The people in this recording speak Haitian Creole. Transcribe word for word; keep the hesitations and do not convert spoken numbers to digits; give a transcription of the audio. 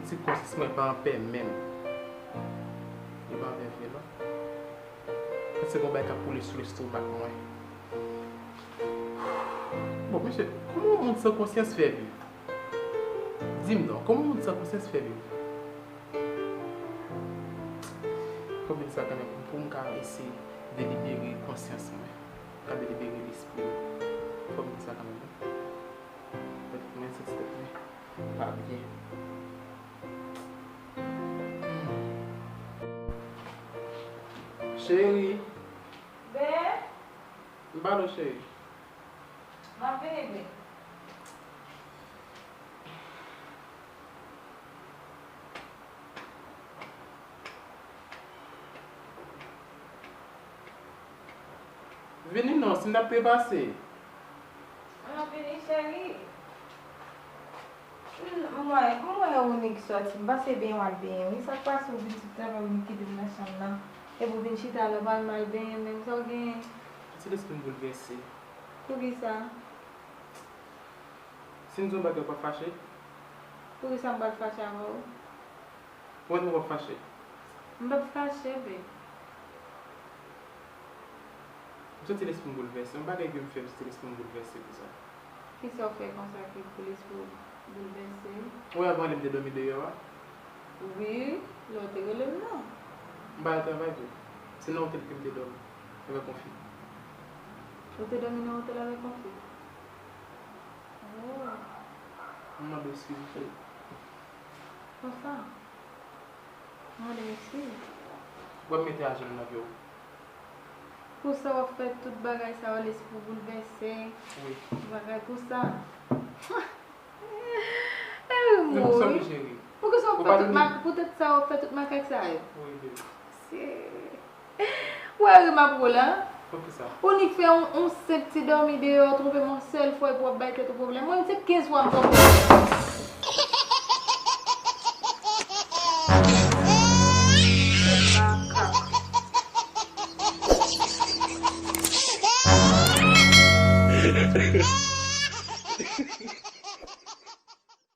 Ti konsyans mwen pa anpè menm. Li pa anpè vre non. Paske gon bagay k ap woule sou lestomak mwen. Bon, mesye, kòman yon moun san konsyans fè viv? Di m non, kòman yon moun san konsyans fè viv? Fò m di sa kanmenm, pou m ka eseye delibere konsyans mwen, ka delibere lespri m. Fò m di sa kanmenm, non? Tèt mwen, santi tèt mwen pa byen. Hmm. Cheri. Bè? M pa non, cheri. M ap vini, bè. Vini non, si n t ap trepase. M ap vini, cheri. M wè, m wè Onik sòti, m panse benyen w al benyen wi. Sa k pase w vin sot travay, Onik kite m nan chanm nan? Epi w vin chita la, w pa al mal benyen menm, sa w genyen? Ti lespri m boulvèse. Poukisa? Si m di w yon bagay, w p ap fache? Poukisa m pral fache avè w? Ou wè nou w ap fache? M p ap fache, babe. M santi lespri m boulvèse. Yon bagay ke m fè, m santi lespri m boulvèse pou sa. Kisa w fè konsa ki pou lespri w boulvèse? Ou wè avan lè m te dòmi deyò a? Wi, lè w te rele m nan. M pa al travay vre. Se nan otèl ke m te dòmi avèk yon fi. Ou te dòmi nan otèl avèk yon fi? Oh. M mande w eskiz, cheri. Konsa? Mande eskiz. W ap mete ajan nan vye w. Pou sa w ap fè tout bagay sa yo, lespri w boulvèse. Wi. Bagay pou sa. Epi mwen wi. Poukisa w ap fè tout mak-, poutèt sa w ap fè tout makak sa yo? Wi, baby. Ou wè ri m ap ri la? Poukisa? Onik fè yon, yon senp ti dòmi deyò, twonpe m yon sèl fwa epi w ap bay tèt ou pwoblèm. Mwen menm se kenz fwa m twonpe.